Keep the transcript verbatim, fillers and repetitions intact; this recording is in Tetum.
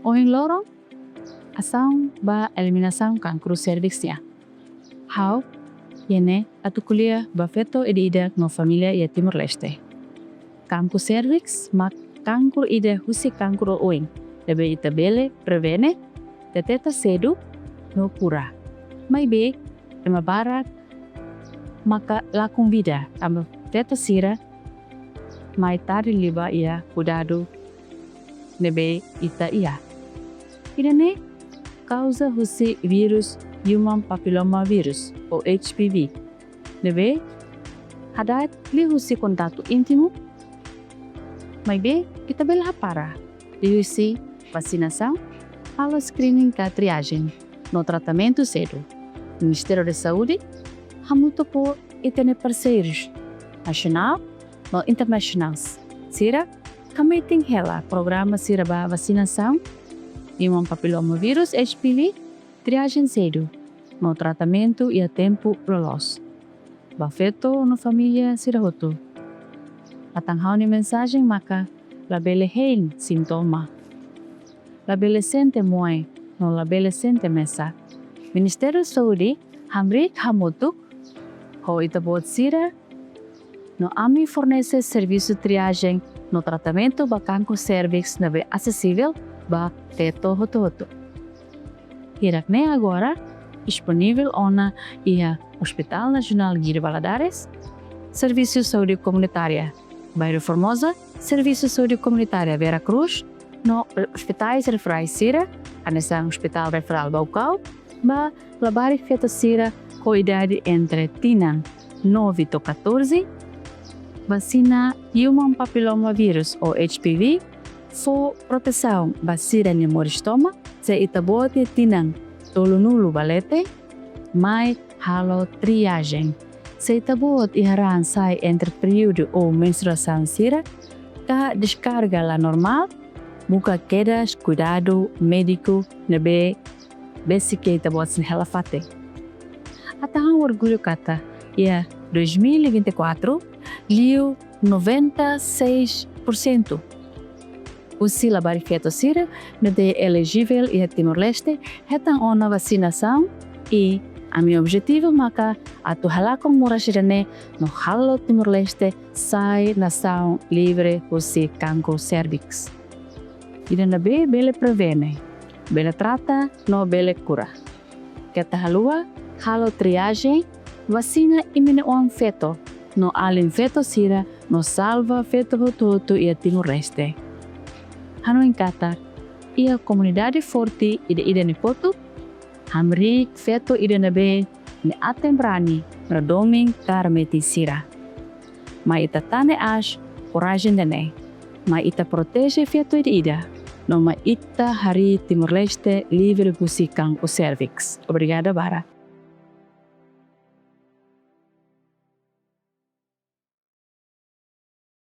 Ohin loron, asaun ba eliminasaun kankru serviks nian. Ha'u iha ne'e atu ko'alia ba feto ida-idak no família iha Timor-Leste. Kankru serviks mak kankru ida husi kankru oioin ne'ebé ita bele prevene, deteta sedu no kura. Maibé ema barak maka lakon vida tanba feto sira mai tarde liu ba iha kuidadu ne'ebé ita iha. Ida-ne'e kauza husi vírus Human Papilloma Virus ou H P V, ne'ebé hada'et liuhusi kontaktu íntimu. Maibé ita bele hapara liuhusi vasinasaun, halo screening ka triagem no tratamentu sedu. Ministériu Saúde hamutuk ho ita-nia parseirus nasionál no internasionál sira hametin hela programa sira ba vasinasaun Human Papilloma Virus, H P V, triagem sedu no tratamentu iha tempu loloos. Ba feto no família sira hotu, hatán ha'u-nia mensajen maka labele hein sintoma, labele sente moe no labele sente mesak. Ministériu Saúde hamriik hamutuk ho ita-boot sira no ami fornese servisu triagem no tratamentu ba kankru serviks ne'ebé asesivel ba feto hotu-hotu. Hirak-ne'e agora disponivel ona iha Hospital Nasionál Guido Valadares, Servisu Saúde Komunitária Bairru Formosa, Servisu Saúde Komunitária Vera Cruz, no ospitais referais sira, hanesan Hospital Referál Baucau, ba labarik feto sira ho idade entre tinan nove to'o catorze, vasina Human Papilloma Virus ou H P V fó protesaun ba sira-nia moris tomak. Se ita-boot iha tinan tolunulu ba leten, mai halo triagem. Se ita-boot iha raan sai entre períodu ou menstruasaun sira, ka deskarga la normál, buka kedas kuidadu médiku ne'ebé besik iha ita-boot sira-nia hela fatin. Hatán ha'u orgullu katak iha dois mil e vinte e quatro, liu noventa e seis por cento husi labarik feto sira ne'ebé elejivel iha Timor-Leste hetan ona vasinasaun, i ami objetivu maka atu halakon moras ida-ne'e no halo Timor-Leste sai nasaun livre husi kankru serviks, ida ne'ebé bele prevene, bele trata no bele kura. Keta haluha halo triagem, vasina imi-nia oan feto no alin feto sira no salva feto hotu-hotu iha Timor-Leste. Hanoin katak iha komunidade forte ida-idak nia kotuk, hamriik feto ida ne'ebé nia aten-brani no domin ka remetin sira. Mai ita tane aas korajen ida-ne'e. Mai ita proteje feto ida-idak. No mai ita harii Timor-Leste livre husi kankru serviks. Obrigada barak.